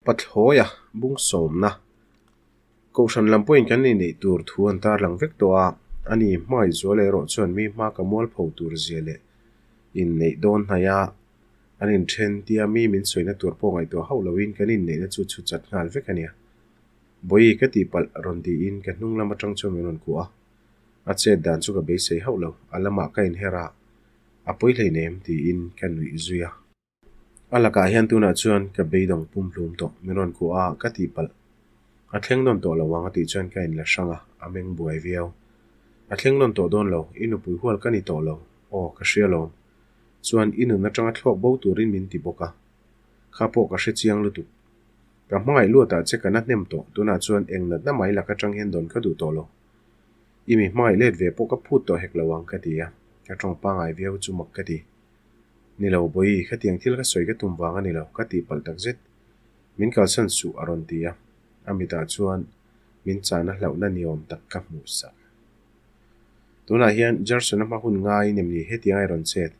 Pathlawia bung sawmna Kohhran lam pawhin kan inneih tur thu an tarlang vek tawh a, ani hmangaihzuala erawh chuan mi hma ka mualpho tur zia leh inneih dawn hnaih a an inthen tia mi min sawina tur pawh ngaihtuah hauh loin kan inneihna chu chhu chat nghal vek a nia. Bawihi ka tihpalh rawn tiin ka hnung lam atang chuan min rawn kuah a, a chet dan chu ka beisei hauh lo, a lamah ka inher a, a pawi hleinem tiin ka nuih zui a. A lakah hian tunah chuan ka beidawng pumhlum tawh, min rawn kuah a, ka tihpalh. A thleng nawn tawh lo ang a tih chuan ka inla hrang a, a meng buai viau. A thleng nawn tawh dawn lo, i nupui hual ka ni tawh lo, aw ka hria lawm. Chuan i nun atanga thlawk bo turin min ti bawk a. Kha pawh ka hre chiang lutuk. Ka hmangaih luatah che ka na hnem tawh, tunah chuan eng natna mai lak atang hian dawn ka duh tawh lo. I mi hmangaih let ve pawh ka phut tawh hek lo ang ka ti a, ka tawng pangngai viau chu mak ka ti. Ni lo Bawihi, khatiang thil ka sawi ka tum vang a ni lo, ka tihpalh tak zet. Min kalsan suh a rawn ti a, a mitah chuan min chahna hlauhna ni awm tak ka hmuh sak. Tunah hian Jarson-a hma hun ngaiin em ni hetiang a i rawn chet?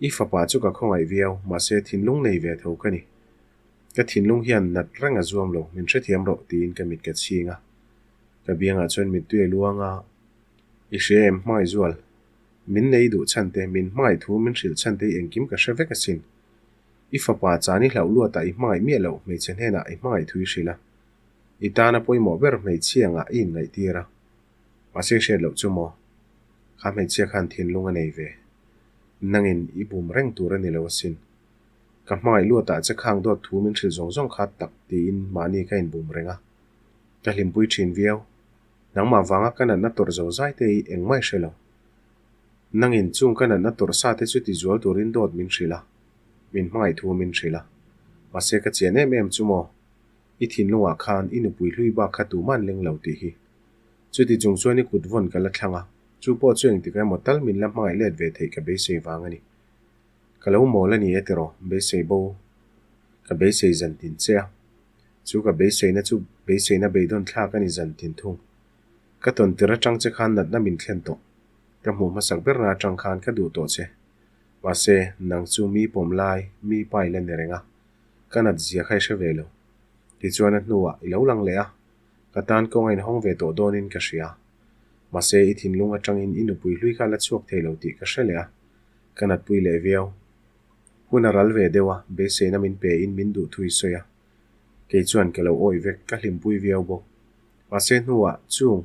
I fapa chu ka khawngaih viau, mahse thinlung nei ve tho ka ni. Ka thinlung hian nat reng a zuam lo, min hrethiam rawh tiin ka mit ka chhing a. Ka biangah chuan mittui a luang a, I hria em Hmangaihzual? Min nei duh chhan te, min hmangaih thu min hrilh chhan te hi engkim ka hre vek asin. I fapa chan i hlauh luatah i hmangaih miah loh hmeichhe hnenah i hmangaih thu i hrilh a. I tana pawimawh ber hmeichhia angah i inngaihtir a. Mahse i hriat loh chu maw? Kha hmeichhia khan thinlung a nei ve. Nangin i bum reng tur a ni lo asin. Ka hmangaih luatah che khang dawt thu min hrilh zawng zawng kha tak tiin mahni ka inbum reng a. Ka hlimpui thin viau. Nangmah vanga ka natna tawrh zo zai te hi engmah i hre lo. Nangin chung ka natna tawrh sa te chu tizual turin dawt min hrilh a, min hmangaih thu min hrilh a. Mahse ka chian em em chu maw? I thinlungah khan i nupui hlui bak kha tuman leng lo tih hi. Chuti chung chuan i kut vawn ka la thlang a, chu pawh chu engtik emaw tal min la hmangaih let ve theih ka beisei vang a ni. Ka lo mawl a ni e tiraw, beisei bo ka beisei zan tin che a. Chu ka beiseina chu beiseina beidawn thlak a ni zan tin thung. Ka tawn tir atang che khan natna min thlen tawh. Ka hmuh hmasak berna atang khan ka duh tawh che. Mahse, nang chu mi pawm lai, mi pa i la ni reng a. Ka nat zia kha i hre ve lo. Tichuan a hnuah i lo lang leh a. Ka tan kawng a inhawng ve tawh dawnin ka hria. Mahse, i thinlung atangin i nupui hlui kha la chhuak thei lo tih ka hre leh a. Ka natpui leh viau. Hun a ral ve deuh a, beiseina min pe in min duh thui sawi a. Kei chuan ka lo awih vek, ka hlimpui viau bawk. Mahse hnuah chung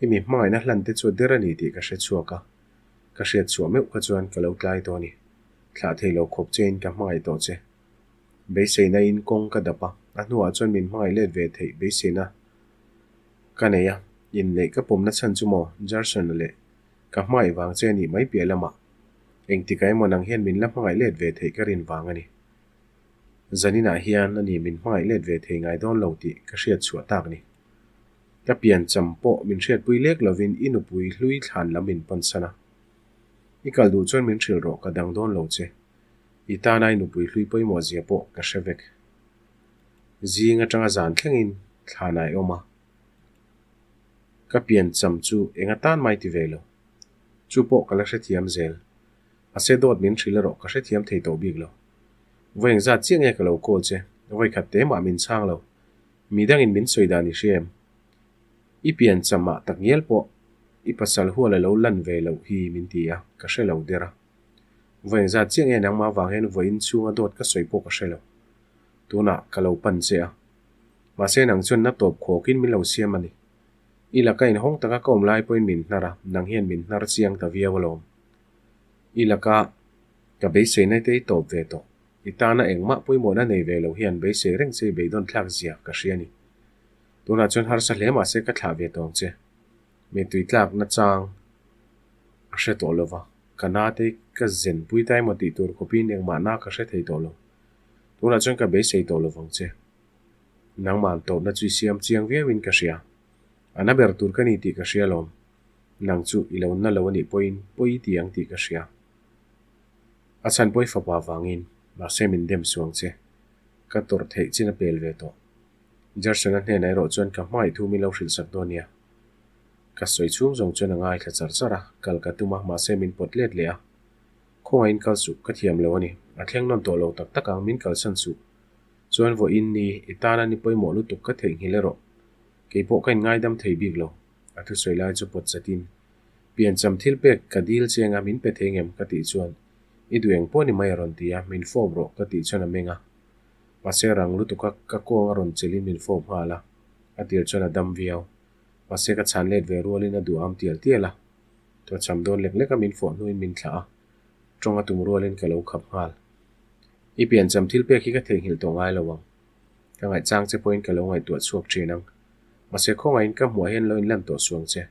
i mi hmangaihna hlan te chu a der a ni tih ka hre chhuak a. Ka hriat chhuah meuh kha chuan ka lo tlai tawh a ni. Thlah thei lo khawp chein ka hmangaih tawh che. Beiseina in kawng ka dap a, a hnuah chuan min hmangaih let ve theih beiseina ka nei a. Inneih ka pawmna chhan chu maw Jarson-a leh ka hmangaih vang che a nih mai piah lamah engtikah emaw nang hian min la hmangaih let ve theih ka rin vang a ni. Zaninah hian a ni min hmangaih let ve thei ngai dawn lo tih ka hriat chhuah tak ni. Ka pian cham pawh min hriatpui lek lovin i nupui hlui thlan lam min pan san a. I kal duh chuan min hrilh rawh ka dang dawn lo che. I tana i nupui hlui pawimawh zia pawh ka hre vek. Zing atanga zan thlengin thlanah i awm a. Ka pian cham chu eng atan mai ti ve lo. Chu pawh ka la hrethiam zel. Mahse dawt min hrilh erawh ka hrethiam thei tawh bik lo. Vawi engzat chiah nge ka lo call che, vawi khat te mah min chhang lo. Mi dangin min sawi dan i hria em? I pian cham ah tak ngial pawh i pasal hual a lo lan ve loh hi min ti a, ka hre lo der a. Vawi engzat chiah nge nangmah vang hian vawiin chhunga dawt ka sawi pawh ka hre lo. Tunah ka lo pan che a. Mahse nang chuan na tawp khawkin min lo siam a ni. I laka inhawng taka ka awm lai pawhin min hnar a, nang hian min hnar chiang ta viau alawm. I laka ka beiseina te i tawp ve tawh. I tana engmah pawimawhna nei ve lo hian beisei reng che i beidawn thlak zia ka hria a ni. Tunah chuan harsa hle mahse ka thlah ve tawh ang che. Mittui tlakna chang a hre tawh lova, ka na te ka zen pui ta emaw tih tur khawpin engmah na ka hre thei tawh lo. Tunah chuan ka beisei tawh lovang che. Nangmah tawpna chu i siam chiang viauin ka hria. A na ber tur ka ni tih ka hria alawm. Nang chu i lo na lo a nih pawhin pawi i ti ang tih ka hria. A chhan pawi fapa vangin mahse min dem suang che. Ka tawrh theih chin a pel ve tawh. Jerson-a hnenah erawh chuan ka hmangaih thu min lo hrilh sak dawn nia. Ka sawi chhung zawng chuan a ngaithla char char a, kal ka tum a, mahse min pawt let leh a. Khawngaihin kal suh, ka thiam lo a ni. A thleng nawn tawh lo tak tak ang, min kalsan suh. Chuan vawiin ni, i tana ni pawimawh lutuk ka theihnghilh erawh. Kei pawh ka inngaidam thei bik lo. A thusawi lai chu pawt chatin, Piancham thil pek ka dil che anga min pe thei ngem? ka tih chuan, I duh eng pawh ni mai a rawn ti a, min fawp rawh ka tih chuan a meng a. Mahse rang lutuka ka kawng a rawn chelhin min fawp nghal a, a tir chuan a dam viau. Mahse ka chhan let ve rualin a duham tial tial a. Tuacham dawn lek lek a min fawh hnuin min thlah a, tawng a tum rualin ka lo khap nghal. I piancham thil pek hi ka theihnghilh tawh ngai lo ang. Ka ngaihchang che pawhin ka lo ngaihtuah chhuak thin ang. Mahse khawngaihin ka hmuah hian lo inlan tawh suang che.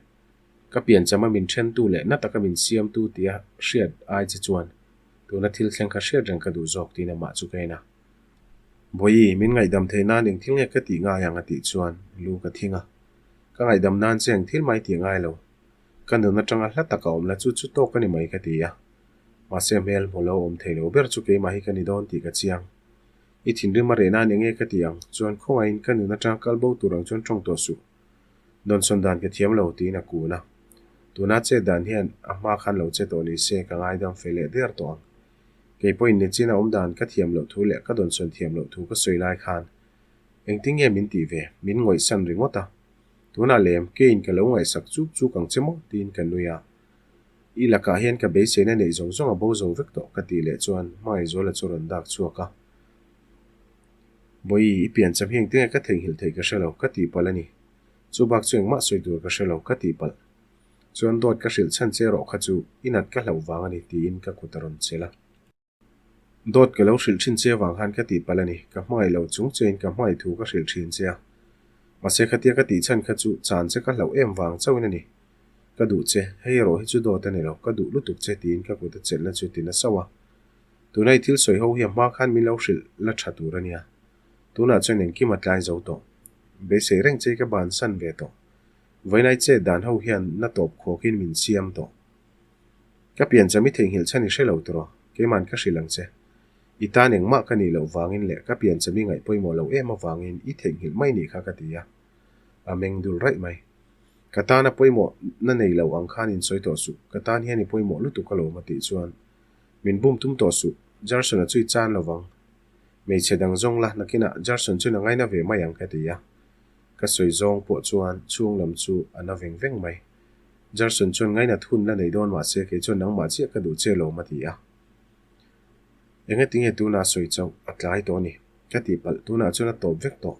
Ka piancham a min thentu leh na taka min siamtu tia hriat ai che chuan tuna thil thleng kha hriat reng ka duh zawk tiin amah chu ka en a. Bawihi, min ngaihdam theih nan eng thil nge ka tih ngai ang a tih chuan lu ka thing a. Ka ngaihdam nan che eng thil mai tih ngai lo. Ka nun atanga hla taka awm la chu chu tawk a ni mai ka ti a. Mahse hmel hmu lo awm thei lo ber chu keimah hi ka ni dawn tih ka chiang. I thinrim a reh nan eng nge ka ti ang chuan khawngaihin ka nun atanga kal bo tur ang chuan tawng tawh suh. Dawnsawn dan ka thiam lo tiin a kun a. Tuna chet dan hian a hma khan lo che tawh ni se ka ngaidam fe leh der tawh ang. Kei pawhin nichin a awm dan ka thiam loh thu leh ka dawnsawn thiam loh thu ka sawi lai khan engtin nge min tih ve? Min ngawihsan ringawt a. Tunah lem keiin ka lo ngaihsak chuk chuk ang che maw? tiin ka nui a. I lakah hian ka beiseina neih zawng zawng a bo zo vek tawh ka tih leh chuan Hmangaihzuala chu rawn dak chhuak a. Bawihi, i piancham hi engtin nge ka theihnghilh theih ka hre lo, ka tihpalh a ni. Chu bak chu engmah sawi tur ka hre lo, ka tihpalh. Chuan dawt ka hrilh chhan che erawh kha chu i nat ka hlauh vang a ni tiin ka kut a rawn chelh a. Dawt ka lo hrilh thin che avang khan ka tihpalh a ni, ka hmangaih lo chung chein ka hmangaih thu ka hrilh thin che a. Mahse khatia ka tih chhan kha chu chan che ka hlauh em vang chauhin a ni. Ka duh che, hei erawh hi chu dawt a ni lo, ka duh lutuk che tiin ka kut a chelhna chu ti nasa a. Tuna i thil sawi ho hi a hma khan min lo hrilh la tha tur a nia. Tunah chuan engkim a tlai zo tawh. Beisei reng che i ka bansan ve tawh. Vainai chet dan ho hian na tawp khawkin min siam tawh. Ka piancham i theihnghilh chhan i hre lo tawh, keiman ka hrilh ang che. I tan engmah ka nih loh vangin leh ka piancham i ngaih pawimawh loh em avangin i theihnghilh mai nih kha ka ti a. A meng dul raih mai. Ka tan a pawimawh na nei lo ang khan insawi tawh suh, ka tan hian i pawimawh lutuk alawm a tih chuan min bum tum tawh suh, Jarson-a chu i chan lovang. Hmeichhe dang zawng la, nakinah Jarson chuan a ngaina ve mai ang ka ti a. Ka sawi zawng pawh chuan chhung lam chu a na veng veng mai. Jarson chuan ngainat hun la nei dawn mah se kei chuan nangmah chiah ka duh che lawm a ti a. Engatinge tunah sawi chauh a tlai tawh a ni? Ka tih palh tunah chuan a tawp vek tawh.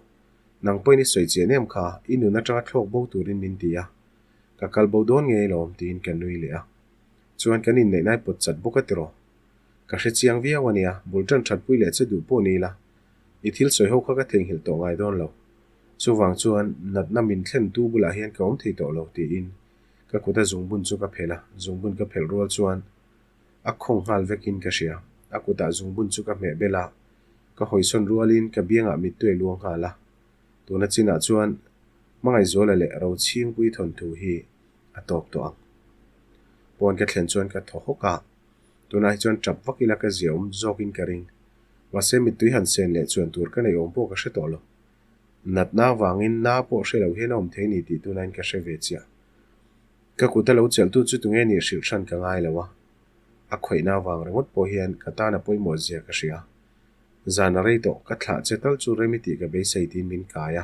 Nang pawhin i sawi chian em kha, i nun atanga thlawk bo turin min ti a. Ka kal bo dawn ngei lawm tiin ka nui leh a. Chuan kan inneih nai pawt chat bawk a tiraw? Ka hre chiang viau a nia, bul tan that pui leh che duh pawh ni ila. I thil sawi ho kha ka theihnghilh tawh ngai dawn lo. Chuvang chuan natna min thlentu bulah hian ka awm thei tawh lo tiin ka kuta zungbun chu ka phelh a, zungbun ka phelh rual chuan a khawng nghal vekin ka hria. A kutah zungbun chu ka hmeh bel a, ka hawisawn rualin ka biangah mittui a luang nghal a. Tuna chinah chuan Hmangaihzuala leh Rochhingpui thawnthu hi a tawp tawh ang. Pawn ka thlen chuan ka thaw hawk a, tunah hi chuan tap vak ila ka zia awm zawkin ka ring. Mahse mittui han sen leh chuan tur ka nei awm pawh ka hre tawh lo. Natna avangin na pawh hre lo hian a awm thei ni tih tunain ka hre ve chiah. Ka kut a lo chelhtu chu tunge nih hrilh hran ka ngai lo a, a khawihna avang ringawt pawh hian ka tan a pawimawh zia ka hria. Zan a rei tawh, ka thlah che tal chu rem i tih ka beisei tiin min kai a.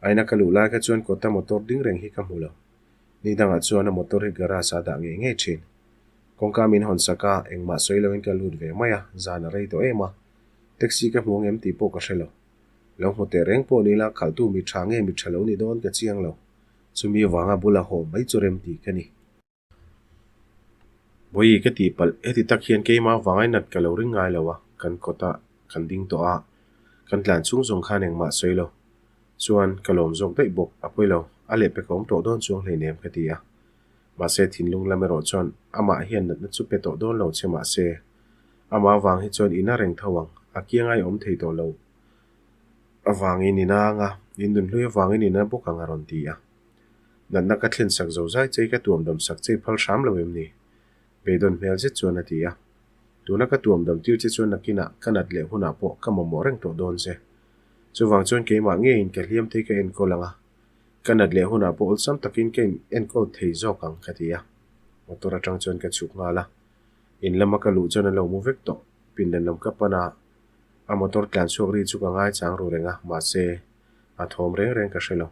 Aina ka luh lai kha chuan kawta motor ding reng hi ka hmu lo. Ni dangah chuan a motor hi garage ah dah ngei ngei thin. Kawngka min hawn sak a, engmah sawi loin ka lut ve mai a, zan a rei tawh em a. Taxi ka hmu angem tih pawh ka hre lo. Lo hmu teh reng pawh ni la, khalhtu mi tha nge mi tha lo ni dawn ka chiang lo. Chumi avanga bula haw mai chu rem tih ka ni. Bawihi ka tih palh, heti tak hian keimah avanga i nat ka lo ring ngai lo a, kan kawtah kan ding tawh a, kan tlan chhung zawng khan engmah sawi lo. Chuan ka lawm zawk daih bawk, a pawi lo, a lehpek a awm tawh dawn chuang hleinem ka ti a. Mahse thinlung lam erawh chuan amah hian natna chu pe tawh dawn lo che mahse amah avang hi chuan ina reng tho ang, a kianga i awm thei tawh lo avangin ina anga, in nunhlui avangin ina bawk ang a rawn ti a. Natna ka thlen sak zo zai che i ka tuam dam sak che i phal hram lo em ni? Beidawn hmel zet chuan a ti a. Tuna ka tuam dam tir che chuan nakinah ka nat leh hunah pawh ka mamawh reng tawh dawn che. Chuvang chuan keimah ngeiin ka hliam thei ka enkawl ang a, ka nat leh hunah pawh awlsam takin ka in enkawl thei zawk ang ka ti a. Motor atang chuan ka chhuk nghal a, in lama ka luh chuan a lo mu vek tawh. Pindan lam ka pan a. A motor tlan chhuak ri chu ka ngaichang ru reng a, mahse, a thawm reng reng ka hre lo.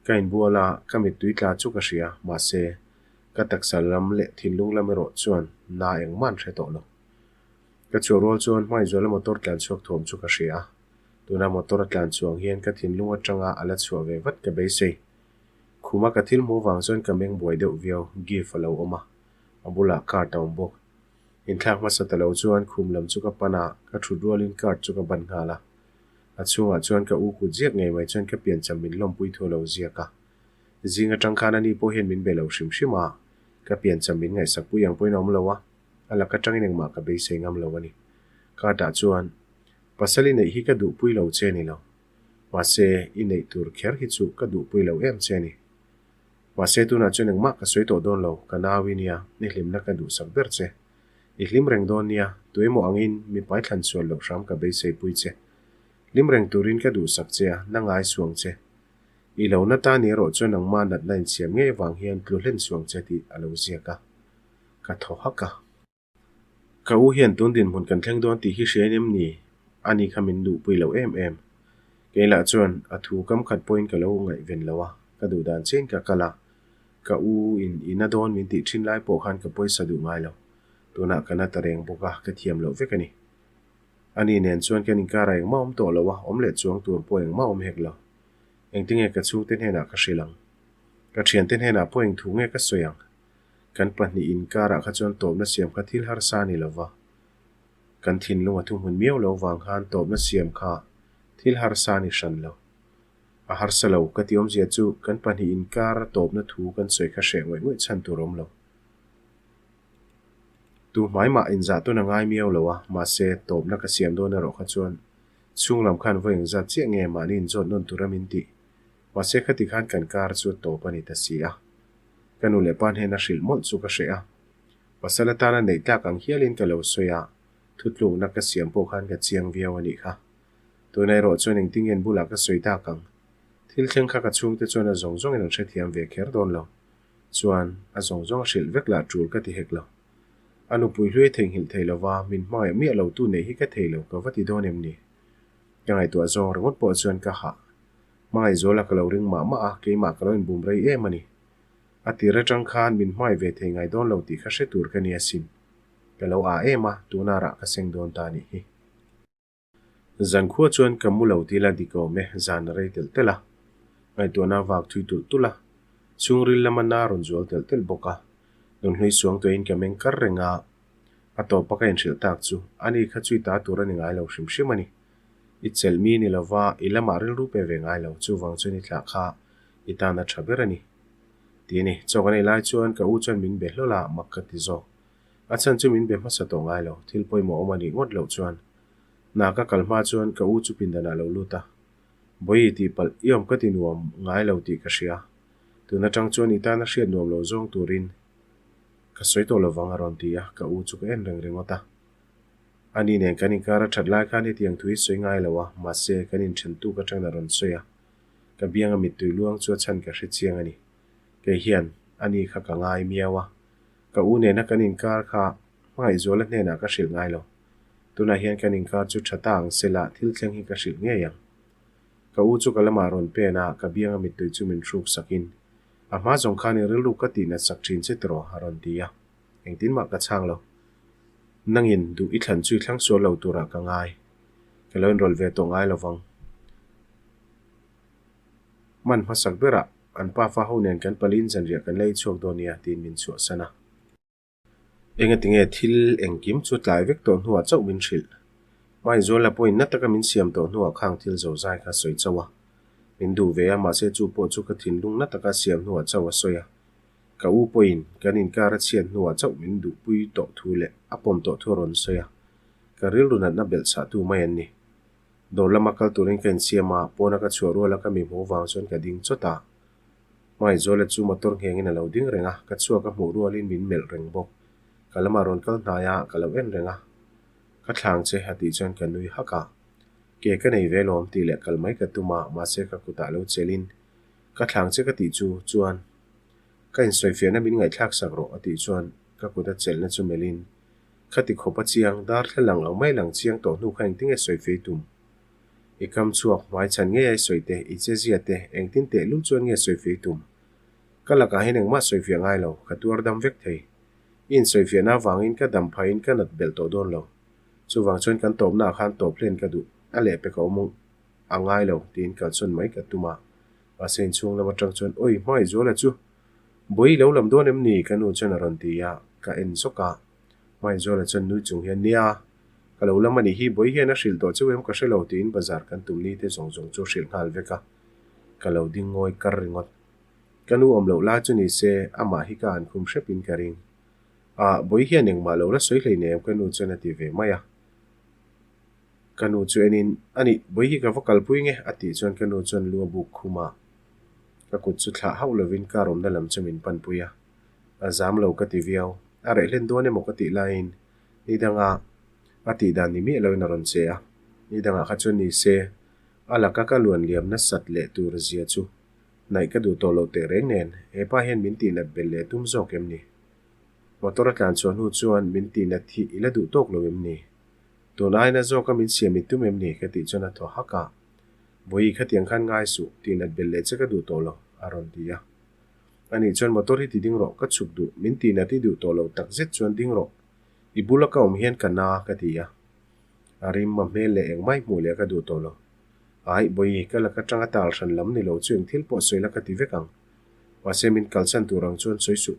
Ka inbual a, ka mittui tla chu ka hria, mahse, ka taksa lam leh thinlung lam erawh chuan na engmah an hre tawh lo. Ka chhuah rual chuan Hmaizuala motor tlan chhuak thawm chu ka hria a, tuna motor a tlan chuang hian ka thinlung atanga a la chhuah ve vat ka beisei. Khuma ka thil hmuh vang chuan ka meng buai deuh viau, gift a lo awm a, a bulah card a awm bawk. Inthlak hmasa ta lo chuan khum lam chu ka pan a, ka thut rualin card chu ka ban nghal a. A chhungah chuan ka u kut ziak ngei mai chuan ka piancham min lawmpui thu a lo ziak a. Zing atang khan ani pawh hian min be lo hrim hrim a, ka piancham min ngaihsak pui ang pawhin a awm lo a, a lak atangin engmah ka beisei ngam lo a ni. Card ah chuan, Pasal i neih hi ka duhpui lo che ni lo. Mahse, i neih tur kher hi chu ka duhpui lo em che ni. Mahse tunah chuan engmah ka sawi tawh dawn lo, ka nau i nia, ni hlimna ka duhsak ber che. I hlim reng dawn nia, tuemaw angin mipai thlan sual loh hram ka beisei pui che. Hlim reng turin ka duhsak che a, na ngai suang che. I lo na ta ni erawh chuan nangmah natna insiam ngei avang hian tlu hlen suang che tih a lo ziak a, ka thaw hak a. Ka u hian tun dinhmun kan thleng dawn tih hi hriain em ni? Ani kha min duhpui lo em em. Kei lah chuan a thu kam khat pawhin ka lo ngaihven lo a, ka duh dan chiahin ka kal a. Ka u in i na dawn min tih thin lai pawh khan ka pawisa duh ngai lo. Tunah ka na ta reng bawk a, ka thiam loh vek a ni. Ani nen chuan kan inkarah engmah awm tawh lo a, awm leh chuang tur pawh engmah awm hek lo. Engtinge ka chhungte hnenah ka hrilh ang? Ka thiante hnenah pawh engthu nge ka sawi ang? Kan pahnih inkarah kha chuan tawpna siam kha thil harsa a ni lo va, kan thinlung a thuhmun miau lo vang khan tawpna siam kha thil harsa a ni hran lo. A harsa lo ka ti awmzia chu kan pahnih inkara tawpna thu kan sawi kha hreh ngawih ngawih chhan tur a awm lo. Tu hmai mah inzah tawn a ngai miau lo a, mahse tawpna ka siam dawn erawh kha chuan chhung lam khan vawi engzat chiah nge mahni inzawt nawn tura min tih. Mahse khati khan kan kar chu a tawp a ni ta si a. Ka nu leh pa hnena hrilh mawlh chu ka hreh a. Pasal atana neih tlak ang hialin ka lo sawi a, thutlukna ka siam pawh khan ka chiang viau a nih kha. Tuna erawh chuan engtin ngen bulah ka sawi tak ang? Thil thleng kha ka chhungte chuan a zawng zawngin an hrethiam ve kher dawn lo. Chuan, a zawng zawng a hrilh vek lah tul ka ti hek lo. A nupui hlui theihnghilh thei lova min hmangaih miah lo tu neih hi ka thei lo ka va ti dawn em ni? Ka ngaihtuah zawng ringawt pawh chuan ka hah. Hmangaihzuala ka lo ring mah mah a, keimah ka lo inbum rei em a ni. A tir atang khan min hmai ve thei ngai dawn lo tih kha hre tur ka ni asin. Ka lo ah em a, tuna rah ka seng dawn ta nih hi. Zankhua chuan ka mu lo tila dik awm e, zan a rei telh telh a. Ngaihtuahna a vak thui tulh tulh a, chhungril lama na rawn zual telh telh bawk a. Nunhlui suang tuahin ka meng kar reng a, a tawpa ka inhrilh tak chu ani kha chui ta tur a ni ngai lo hrim hrim a ni. I chelh mi ni lova, i lamah rilru pe ve ngai lo, chuvang chuan i thlah kha i tan a tha ber a ni. Ti a ni. Chaw kan ei lai chuan ka u chuan min be hlawl a, mak ka ti zawk. A chhan chu min be hmasa tawh ngai lo, thil pawimawh awm a nih ngawt loh chuan. Hna ka kal hma chuan ka u chu pindanah a lo lut a. Bawihi tih palh i awm ka ti nuam ngai lo tih ka hria. Tun atang chuan i tana hriat nuam lo zawng turin ka sawi tawh lovang a rawn ti a, ka u chu ka en reng ringawt a. Ani nen kan inkar a that lai khan hetiang thu hi sawi ngai lo a, mahse kan inthen tuk atangin a rawn sawi a. Ka bianga mittui luang chu a chhan ka hre chiang a ni. Kei hian ani kha ka ngai miau a, ka u nena kan inkar kha Hmangaihzuala hnenah ka hrilh ngai lo. Tunah hian kan inkar chu tha ta ang sela thil thleng hi ka hrilh ngei ang. Ka u chu ka lamah rawn pen a, ka bianga mittui chu min hruk sakin, A hma zawng khan i rilru ka tihnat sak thin che tiraw? a rawn ti a. Engtin mah ka chhang lo. Nangin duh i thlan chu i thlang sual lo turah ka ngai. Ka lo inrawlh ve tawh ngai lovang. Hman hmasak berah an pafa ho nen kan palin zanriah kan la ei chhuak dawn nia tiin min chhuahsan a. Engatinge thil engkim chu tlai vek tawh hnuah chauh min hrilh. Hmaizuala pawhin na taka min siam tawh hnuah khang thil zozai kha sawi chauh a. Min duh ve a, mahse chu pawh chu ka thinlung na taka siam hnuah chauh a sawi a. Ka u pawhin kan inkar a chhiat hnuah chauh min duhpui tawh thu leh a pawm tawh thu a rawn sawi a, ka rilru natna belh chhahtu mai an ni. Dawr lama kal turin ka insiam a, pawna ka chhuah ruala ka mi hmuh vang chuan ka ding chawt a. Hmaizuala chu motor nghengin a lo ding reng a, ka chhuak a hmuh rualin min melh reng bawk. Ka lamah rawn kal hnai a, ka lo en reng a. Ka thlang che a tih chuan ka nui hak a. Ke ka nei ve lawm tih leh kal mai ka tum a, mahse ka kutah lo chelin ka thlang che ka tih chu chuan ka insawifiahna min ngaihthlak sak rawh a tih chuan ka kut a chelhna chu melhin. Khati khawp a chiang, darthlalang ang mai lang chiang tawh hnu kha engtin nge sawi fei tum? I kam chhuak, hmai chhan ngei ai sawi te, i che zia te, engtin teh lul chuan nge sawi fei tum? Ka lakah hian engmah sawi fiah ngai lo, ka tuar dam vek thei. I insawifiahna avangin ka dam phahin ka nat belh tawh dawn lo. Chuvang chuan kan tawpnaah khan tawp hlen ka duh, a lehpek a awm a ngai lo tiin kalsawn mai ka tum a. Mahse inchhung lam atang chuan, Awi, Hmaizuala chu! Bawi lo lam dawn em ni? ka nu chuan a rawn ti a, ka en zawk a. Hmaizuala chuan nui chung hian, Nia, ka lo lam a nih hi, Bawi hian a hrilh tawh cheu em ka hre lo tiin bazar kan tum ni te zawng zawng chu a hrilh nghal vek a. Ka lo ding ngawi kar ringawt. Ka nu awm loh lai chu ni se, amah hi ka han khum hrepin ka ring. Ah, Bawi hian engmah lo la sawi hleinem ka nu chuan a ti ve mai a. Ka nu chu enin, Anih, Bawi hi ka va kalpui nge? a tih chuan ka nu chuan lu a buk khum a. Ka kut chu thlah hauh lovin car awmna lam chu min panpui a. A zam lo ka ti viau. A reh hlen dawn emaw ka tih laiin ni danga a tih dan ni miah loin a rawn che a. Ni dangah kha chuan ni se, a laka ka luan liam nasat leh tur zia chu Hnaih ka duh tawh loh teh reng nen, he pa hian min tihnat belh leh tum zawk em ni? Motor a tlan chhuah hnu chuan min tihnat hi i la duh tawk lo em ni? Tun aina zawka min siam i tum em ni? ka tih chuan a thaw hak a. Vawi khatiang khan ngai suh, tihnat belh leh che ka duh tawh lo, a rawn ti a. Anih chuan motor hi ti ding rawh, ka chhuk duh, min tihnat i duh tawh loh tak zet chuan ding rawh, i bula ka awm hian ka na, ka ti a. A rim a hmel leh engmah i hmuh leh ka duh tawh lo. Aih, Bawi, ka lak atanga tal hran lam ni lo chu eng thil pawh sawi la ka ti vek ang. Mahse min kalsan tur ang chuan sawi suh,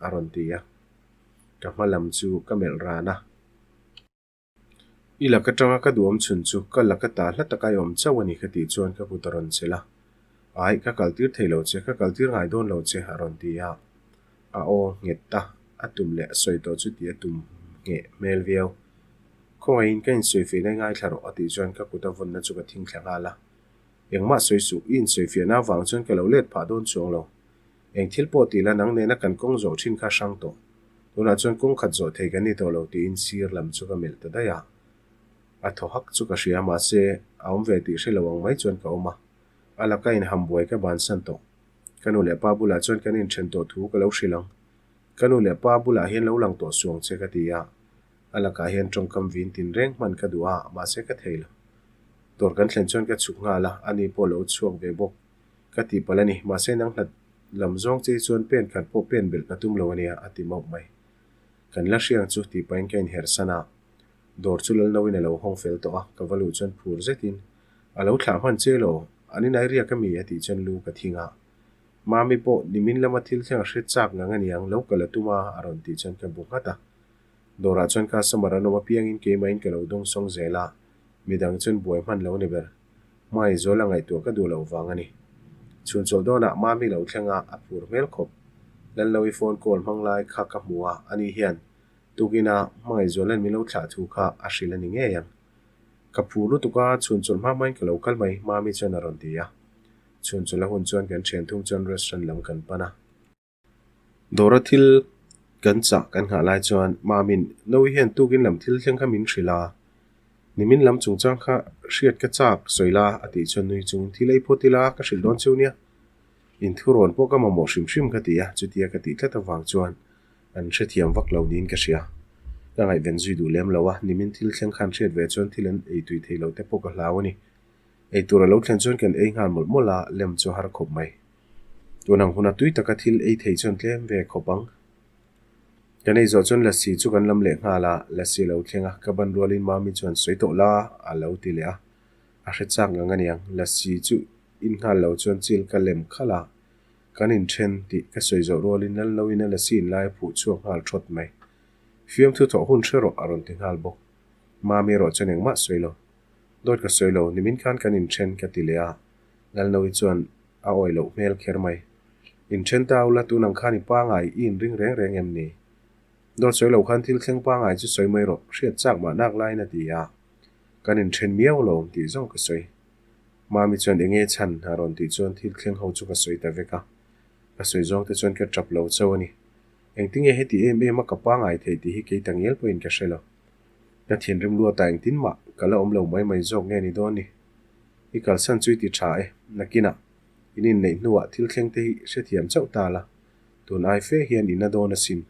a rawn ti a. Ka hma lam chu ka melh ran a. I lak atanga ka duhawm chhun chu ka lak ata hla taka i awm chauh a ni ka tih chuan ka kut a rawn chelh a. Aih, ka kaltir thei lo che, ka kaltir ngai dawn lo che, a rawn ti a. A aw nghet ta, a tum leh a sawi tawh chu tih a tum ngheh hmel viau. Khawngaihin ka insawifiahna i ngaithla rawh a tih chuan ka kut a vawnna chu ka thing thla nghal a. Engmah sawi suh, i insawifiahna avang chuan ka lo let phah dawn chuang lo. Eng thil pawh tih la nang nena kan kawng zawh thin kha hrang tawh. Tunah chuan kawng khat zawh thei kan ni tawh lo tiin sir lam chu ka melh ta daih a. A thaw hak chu ka hria mahse a awm ve tih hre lo ang mai chuan ka awm a. A laka inhambuai ka bansan tawh. Ka nu leh pa bulah chuan kan inthen tawh thu ka lo hrilh ang. Ka nu leh pa bulah hian lo lang tawh suang che ka ti a. A lakah hian tawngkam vin tin reng hman ka duh a, mahse ka thei lo. Dawr kan thlen chuan ka chhuk nghal a, ani pawh lo chhuak ve bawk. Ka tih palh a ni, mahse nang hlat lam zawng che hi chuan pen khat pawh pen belh ka tum lo a nia, a ti mauh mai. Kan la hriang chu tih pahin ka inhersan a, dawr chu Lalnoin a lo hawng fel tawh a, ka va luh chuan phur zetin, A lo thlah hman che lo, an inai riak a mi? a tih chuan lu ka thing a. Mami pawh nimin lama thil thleng a hre chak ngang a niang, lo kal a tum a, a rawn tih chuan ka bu nghat a. Dawrah chuan customer an awm apiangin keimahin ka lo dawng sawng zel a, midang chuan buai hman lo ni ber. Hmai zual a ngaihtuah ka duh loh vang a ni. Chhun chawlh dawnah Mami lo thleng a, a phur hmel khawp. Lallovi phone call hmang lai kha ka hmu a, ani hian tukina Hmangaihzuala'n min lo thlah thu kha a hrilh a ni ngei ang. Ka phur lutuk a, chhun chawlh hma hmain ka lo kal mai, Mami chuan a rawn ti a. Chhun chawlh a hun chuan kan thian thum chuan restaurant lam kan pan a. Dawra thil kan chah kan nghah lai chuan Mamin Noe hian tukin lam thil thleng kha min hrilh a, nimin lam chungchang kha hriat ka chak sawi la a tih chuan nui chung thil ei phawt ila ka hrilh dawn cheu nia. Inthurawn pawh ka mamawh hrim hrim ka ti a, chutia ka tih tlat avang chuan an hrethiam vak lo niin ka hria. Ka ngaihven zui duh lem lo a, nimin thil thleng khan hriat ve chuan thil an ei tui thei lo te pawh ka hlau a ni. Ei tur a lo thlen chuan kan ei nghal mawlh mawlh a, lem chu a har khawp mai. Tun ang huna tui taka thil ei thei chuan tlem ve khawp ang. Kan ei zawh chuan Lassi chu kan lam leh nghal a, Lassi a lo thleng a, ka ban rualin Mami chuan sawi tawh la a lo ti leh a, a hre chak ngang a niang. Lassi chu in nghal lo chuan chil ka lem khalh a, kan inthen tih ka sawi zawh rualin Lalnoin a Lassi in lai a phuh chhuak nghal thawt mai. Fiamthu thawh hun hre rawh a rawn ti nghal bawk. Mami erawh chuan engmah sawi lo. Dawt ka sawi lo, nimin khan kan inthen ka ti leh a, Lalnoi chuan a awih loh hmel kher mai. Inthen ta ula tun ang khan i pangai i inring reng reng em ni? Dawt sawi lo khan thil thleng pangai chu sawi mai rawh, hriat chak mah nak laiin a ti a. Kan inthen miau lo awm tih zawng ka sawi. Mami chuan enge chhan a rawn tih chuan thil thleng ho chu ka sawi ta vek a. Ka sawi zawng te chuan ka tap lo chauh a ni. Engtinge heti em em a ka pangai theih tih hi kei ta ngial pawhin ka hre lo. Ka thinrim luatah engtin mah ka la awm lo mai mai zawk nge ni dawn ni? I kalsan chu i ti tha e, nakinah in inneih hnuah thil thleng te hi hrethiam chauh ta la, tun ai fe hian in a dawn asin.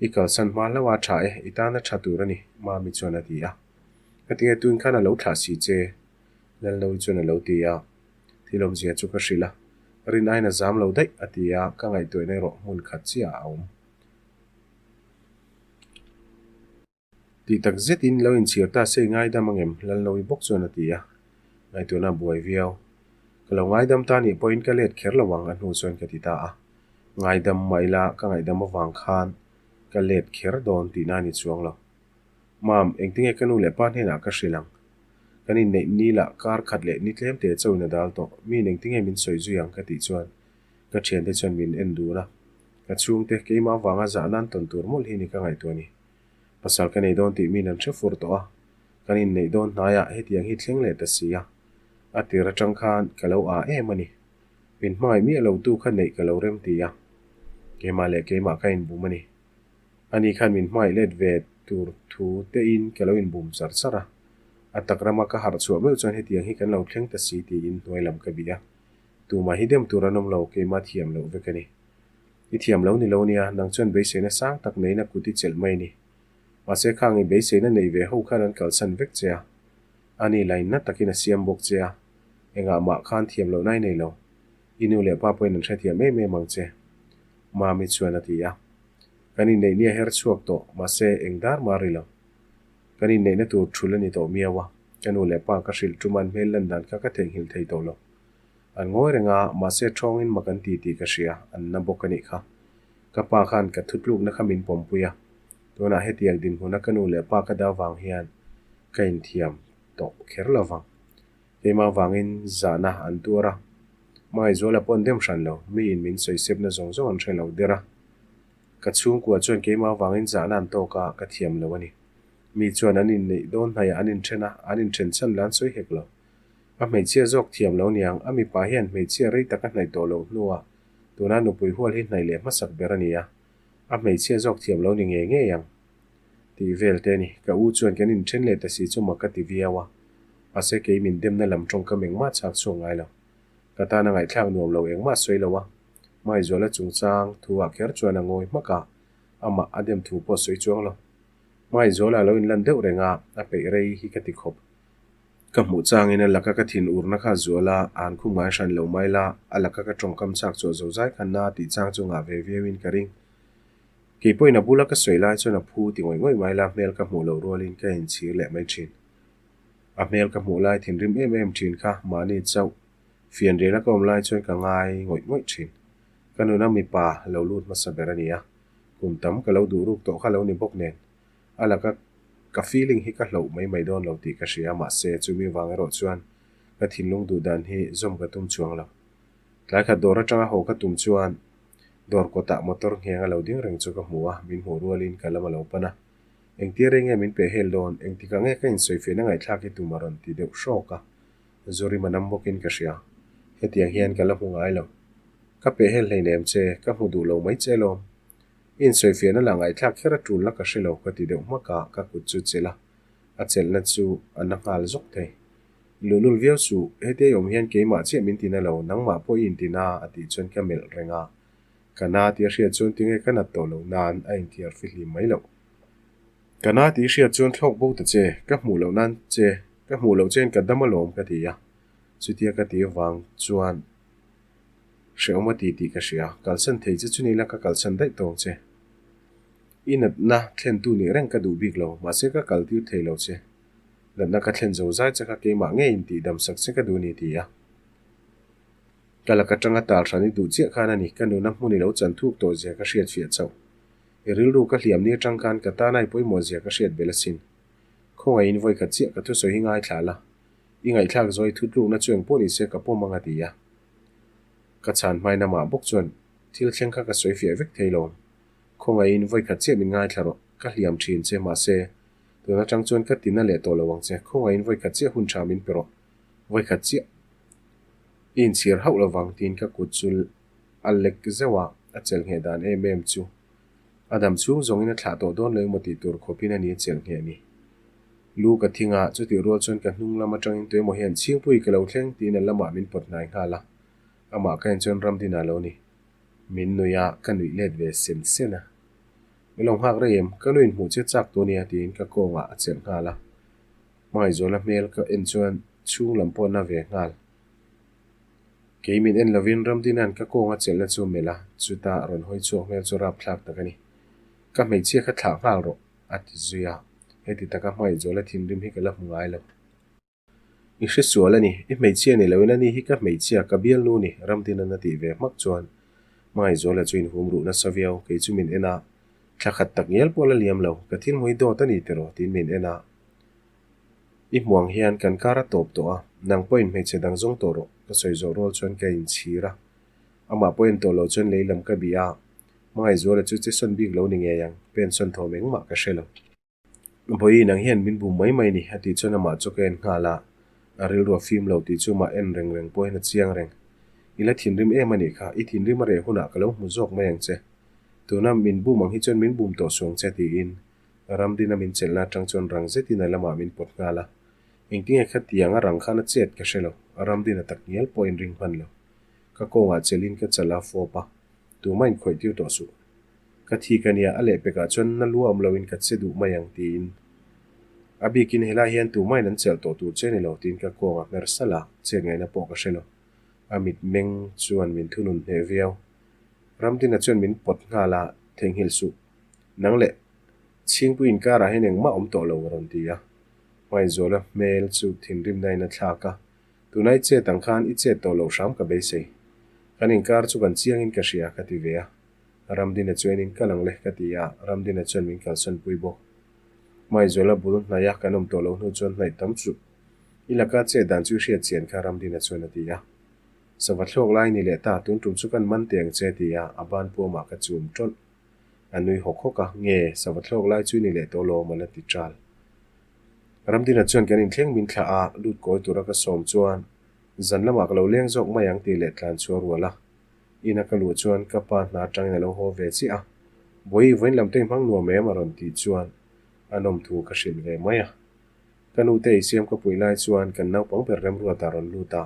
I kalsan hma hlauh a tha e, i tana tha tur a ni, Mami chuan a ti a. Ka tinge tun khan a lo thlah si che? Lalnoui chuan a lo ti a. Thil awmzia chu ka hrilh a, rin aiin a zam lo daih, a ti a, ka ngaihtuahna erawh hmun khat chiah a awm. Tih tak zetin lo inchhir ta se i ngaidam angem? Lalnoui bawk chuan a ti a, ngaihtuahna a buai viau. Ka lo ngaidam ta nih pawhin ka let kher lo ang a hnu chuan ka ti ta a. Ngaidam mah ila ka ngaihdam avang khan ka let kher dawn tihna a ni chuang lo. Mam, engtinge ka nu leh pa hnenah ka hrilh ang? Kan inneih ni lah kar khat leh ni tlem te chauhin a dal tawh. Miin engtinge min sawi zui ang ka tih chuan ka thiante chuan min en dun a. Ka chhungte keimah avanga zah nan tawn tur mawlh hi ni ka ngaihtuah a ni. Pasal ka nei dawn tih min an hre fur tawh a, kan inneih dawn hnaiah hetiang hi thleng leh ta si a, a tir atang khan ka lo aa em a ni. Min hmangaih miah lo tu kha neih ka lo rem ti a, keimah leh keimah ka inbum a ni. Ani khan min hmangaih let ve tur thu tein ka lo inbum char char a, a tak rama ka harh chhuah meuh chuan hetiang hi kan lo thleng ta si tiin hnuai lam ka bih a, tumah hi dem tur an awm lo, keimah thiam loh vek a ni. I thiam lo ni lo nia, nang chuan beiseina sang tak neiin a kut i chelh mai ni. Mahse khang i beiseina nei ve ho khan an kalsan vek che a. Ani lainna takin a siam bawk che a. Engah mah khan thiam lohna i nei lo. I nu leh pa pawhin an hrethiam em em ang che. Mami chuan a ti a. Kan inneih nia her chhuak tawh, mahse eng dar mah a ri lo. Kan inneihna tur thul a ni tawh miau a. Ka nu leh pa ka hrilh tum a an hmel lan dan kha ka theihnghilh thei tawh lo. An ngawi reng a, mahse ṭhawngin mak an ti tih ka hria, an na bawk a nih kha. Ka pa khan ka thutlukna kha min pawmpui a, tunah hetiang dinhmuna ka nu leh pa ka dah vang hian ka inthiam tawh kher lo vang. Keimah vangin zahna an tuar a, Hmangaihzuala pawh an dem hran lo, miin min sawisepna zawng zawng an hre lo der a. Ka chhungkua chuan keimah vangin zahna an tawk a, ka thiam lo a ni. Mi chuan an inneih dawn hnaihah an inṭhen a, an inṭhen chhan la an sawi hek lo. A hmeichhia zawk thiam lo niang, a mipa hian hmeichhia rei tak a hnaih tawh loh hnuah tuna nupui hual hi hnaih leh hmasak ber a ni a, a hmeichhia zawk thiam lo ni ngei ngei ang tih vel te a ni. Ka u chuan kan inthen leh ta si chu mak ka ti viau a, mahse kei min demna lam tawngkam engmah chhak chhuak ngai lo. Ka tana ngaihthlak nuam lo engmah sawi lo a, Hmaizuala chungchang thu ah kher chuan a ngawi hmak a, amah a dem thu pawh sawi chuang lo. Hmaizuala a lo inlan deuh reng a, a peih rei hi ka ti khawp. Ka hmuh changin a laka ka thin urna kha zual a, an khum ngai hran lo mai la, a laka ka tawngkam chak chhuah zo zai khan na tih chang chu ngah ve viauin ka ring. Kei pawhin a bula ka sawi lai chuan a phu ti ngawih ngawih mai la, hmel ka hmuh loh rualin ka inchhir leh mai thin. A hmel ka hmuh lai thinrim em em thin kha mahni chauh fianriala ka awm lai chuan ka ngai ngawih ngawih thin. Ka nuna mipa lo lut hmasa ber a ni a, kum tam ka lo duh ruk tawh kha lo ni bawk nen. A laka ka feeling hi ka hloh mai mai dawn lo tih ka hria mahse chumi vang erawh chuan ka thinlung duh dan hi zawm ka tum chuang lo. Tlai khat dawr atanga haw ka tum chuan dawr kawtah motor ngheng a lo ding reng chu ka hmu a, min hmuh rualin ka lam a lo pan a. Engtia rei nge min peh hel dawn, engtikah nge ka insawifiahna ngaihthlak hi tum a rawn ti deuh hrawk a, Zurima nam bawkin ka hria. Hetiang hian ka la hmu ngai lo. Ka peh hel hleinem che, ka hmu duh lo mai che alawm. I insawifiahna lah ngaihthlak kher a tul la ka hre lo ka ti deuh hmak a, ka kut chu chelh a, a chelhna chu a na nghal zawk thei. Luhlul viau suh, hetia i awm hian keimah chiah min ti na lo, nangmah pawh i inti na a tih chuan ka melh reng a, ka na tih a hriat chuan tinge ka nat tawh loh nan a inthiar fihlim mai loh. Ka na tih i hriat chuan thlawk bo ta che, ka hmuh loh nan che, ka hmuh loh chein ka dam alawm ka ti a, chutia ka tih avang chuan Hrehawm a ti tih ka hria. Kalsan thei che chu ni la ka kalsan daih tawng che. I natna thlentu nih reng ka duh bik lo, mahse ka kal tir thei lo che. Natna ka thlen zo zai che kha keimah ngeiin tih damsak che ka duh ni ti a. Ka lak atanga tal hran i duh chiah khan a ni, ka nuna hmun i lo chan thuk tawh zia ka hriat fiah chauh. I rilru ka hliam ni atang khan ka tana i pawimawh zia ka hriat belh asin. Khawngaihin vawi khat chiah ka thusawi hi ngaithla la. I ngaihthlak zawi thutlukna chu engpawh ni se ka pawm ang a ti a. Ka chhan hmai namah bawk chuan thil thleng kha ka sawi fiah vek thei lo. Khawngaihin vawi khat chiah min ngaithla rawh, ka hliam thin che mahse tun atang chuan ka tina leh tawh lo ang che, khawngaihin vawi khat chiah hun tha min pe rawh, vawi khat chiah i inchhir hauh lovang tiin ka kut chu a lek zeuh a, a chelh ngheh dan em em chu a dam chhung zawngin a thlah tawh dawn lo emaw tih tur khawpin a ni a chelh ngheh ni. Lu ka thing a, chutih rual chuan ka hnung lam atangin tuemaw hian Chhingpui ka lo thleng tiin a lamah min pawt hnai nghal a, amah ka en chuan Ramdina lo ni. Min nuih a, ka nuih let ve sen sen a. I lo nghak rei em? Ka nu inhmuh che chak tawh nia tiin ka kawngah a chelh nghal a. Hmangaihzuala hmel ka en chuan chhung lam pawh na ve nghal. Kei min en lovin Ramdina'n ka kawnga chelhna chu melh a, chutah rawn hawi chhuak hmel chu rapthlak tak a ni. Ka hmeichhia kha thlah nghal rawh, a ti zui a. Heti taka Hmangaihzuala thinrim hi ka la hmu ngai lo. I hresual a ni, i hmeichhia ni loin ani hi ka hmeichhia, ka bialnu ni, Ramdina'n a tih ve hmak chuan Hmangaihzuala chu inhum ruh nasa viau, kei chu min en a, thla khat tak ngial pawh la liam lo, ka thil hmui dawt a ni tiraw tiin min en a. I hmuang hian kan kar a tawp tawh a, nang pawhin hmeichhe dang zawng tawh rawh, ka sawi zawh rual chuan ka inchhir a. Amah pawhin tawh lo chuan lei lam ka bih a, Hmangaihzuala chu che sawn bik lo ni ngei ang, pen sawn thawm engmah ka hre lo. Vawiin ang hian min bum mai mai ni, a tih chuan amah chu ka en nghal a, a rilru a fim lo tih chu mah en reng reng pawhin a chiang reng. I la thinrim em a nih kha, i thinrim a reh hunah ka lo hmu zawk mai ang che. Tuna min bum ang hi chuan min bum tawh suang che tiin Ramdina min chelhna atang chuan rang zetin a lamah min pawt nghal a. Engtinge khatiang a rang khan a chet ka hre lo, Ramdina tak ngial pawh inring hman lo. Ka kawngah chelhin ka chal a fawp a, tumah inkhawih tir tawh suh. Ka thi ka nia, a lehpekah chuan na lu awm loin ka che duh mai ang tiin. A bikin helai hian tumahin an chelh tawh tur che ni lo tiin ka kawng a hmer salh a, chet ngaihna pawh ka hre lo. A mitmeng chuan min thunun hneh viau. Ramdina chuan min pawt nghal a, theihnghilh suh. Nang leh Chhingpui inkarah hian engmah awm tawh lo a rawn ti a. Hmaizuala hmel chu thinrimna in a thlak a, Tuna i chet ang khan i chet tawh loh hram ka beisei. Kan inkar chu kan chiangin ka hria ka ti ve a. Ramdina chuan in kal ang le ka ti a, Ramdina chuan min kalsan pui bawk. Hmaizuala bul hnaih a kan awm tawh loh hnu chuan hnaih tam chu i laka chet dan chu i hriat chian kha Ramdina chuan a ti a. Sava thlawk lai ni leh ta, tun tum chu kan man teh ang che ti a, a ban puamah ka chum tawlh. A nui hawk hawk a, nge sava thlawk lai chu i ni leh tawh lawm a la ti ṭal. Ramdina chuan kan inthleng min thlah a, lut kawi tura ka sawm chuan zan lamah ka lo leng zawk mai ang tih leh tlan chhuah rual a. Ina ka luh chuan ka pa hna atangin a lo haw ve chiah a, Bawihi vawiin lam te i hmang nuam em a rawn tih chuan a nawm thu ka hrilh ve mai a. Ka nute ei siam ka puih lai chuan kan naupang ber remruat a rawn lut a,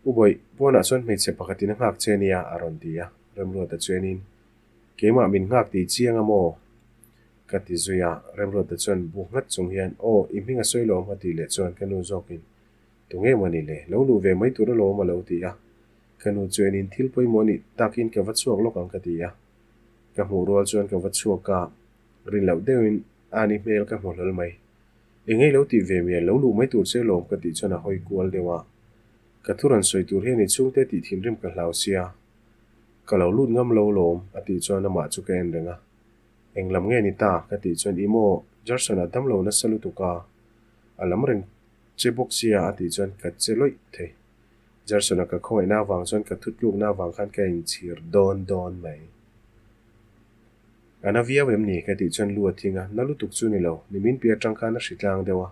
U Bawih, pawnah chuan hmeichhe pakhatin a nghak che nia a rawn ti a, Remruata chuanin Keimah min nghak tih chiang a maw? Ka ti zui a, Remruata chuan bu nghat chung hian Aw, i hming a sawi lawm a tih leh chuan ka nu zawkin Tunge maw ni le, lo luh ve mai tur alawm a lo ti a. Ka nu chuanin thil pawimawh nih takin ka va chhuak lawk ang ka ti a. Ka hmuh rual chuan ka va chhuak a, rin loh deuhin Ani hmel ka hmu hlawl mai. Engei lo tih ve mial lo luh mai tur che lawm ka tih chuan a hawi kual deuh a. Ka thu rawn sawi tur hian i chhungte tih thinrim ka hlau sia. Ka lo lut ngam lo lawm a tih chuan amah chu ka en reng a. Eng lam nge ni ta? ka tih chuan i maw Jarson a damlo nasa lutuk a, a lam reng che bawk sia a tih chuan ka che lawih thei. Jarson a ka khawngaihna avang chuan ka thutlukna avang khan ka inchhir dawn dawn mai. A na viau em ni? ka tih chuan lu a thing a, na lutuk chu ni lo, nimin piah atang khan a hri tlang deuh a.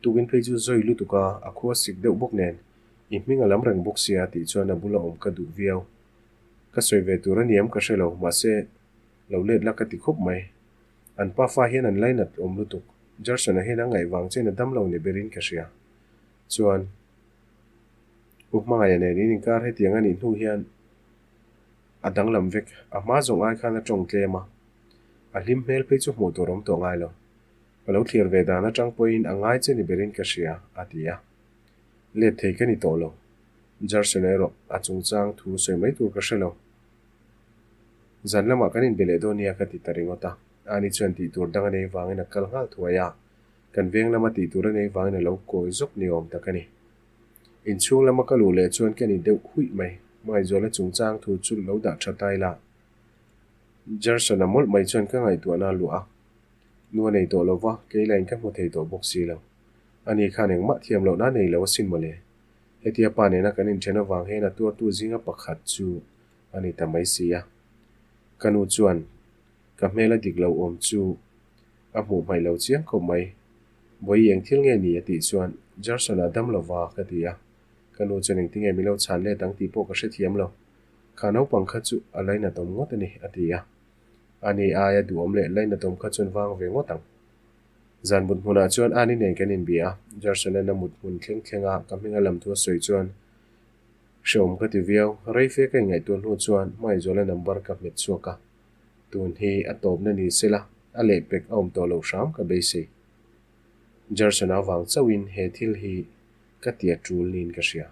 Tukin phei chu zawi lutuk a, a khua sik deuh bawk nen, i hming a lam reng bawk sia a tih chuan a bula awm ka duh viau. Ka sawi ve tur a niam ka hre lo, mahse lo let la ka ti khawp mai. An pafa hian an lainat awm lutuk, Jarson-a hian a ngaih vang chian a dam lo ni berin ka hria. Chuan, U Hmangaih-a nen in inkar hetiang a nih hnu hian a danglam vek, a hma zawng ai khan a tawng tlem a, a hlim hmel phei chu hmuh tur awm tawh ngai lo. Ka lo thlir ve dan atang pawhin a ngai che ni berin ka hria, a ti a. Let thei ka ni tawh lo. Jarson erawh a chungchang thu sawi mai tur ka hre lo. Zan lamah kan inbe leh dawn nia ka ti ta ringawt a. Ani chuan tih tur dang a nei vangin a kal nghal thuai a, kan veng lama tih tur a nei vangin a lo kawi zawk ni awm tak a ni. Inchhung lama ka luh leh chuan ka ni deuh huih mai. Hmaizuala chungchang thu chu lo dah tha ta ila. Jarson-a mawlh mai chuan ka ngaihtuahna a luah a. Nu a nei tawh lo va, kei lain ka hmu thei tawh bawk si lo. Ani khan engmah thiam lohna a nei lo asin mawle. Hetia pa nena kan inthen avang hian a tuartu zinga pakhat chu a ni ta mai si a. Ka nu chuan ka hmel a dik lo awm chu a hmuh hmaih lo chiang khawp mai. Vawi eng thil nge ni a tih chuan Jarson-a dam lo va ka ti a. Ka nu chuan engtinge min lo chhan let ang tih pawh ka hrethiam lo. Kha naupang kha chu a lainatawm ngawt a ni a ti a. Ani aia duhawm leh lainatawm kha chuan vang ve ngawt ang. Zan mut hmunah chuan Ani nen kan inbia a, Jarson-a'n a mut hmun thleng thleng a ka hming a lam thu a sawi chuan Hreawm ka ti viau, rei fe ka inngaihtuah hnu chuan Hmaizuala number ka hmet chhuak a. Tun hi a tawpna ni sela, a lehpek a awm tawh loh hram ka beisei. Jarson-a avang chauhin he thil hi ka ti a tul niin ka hria.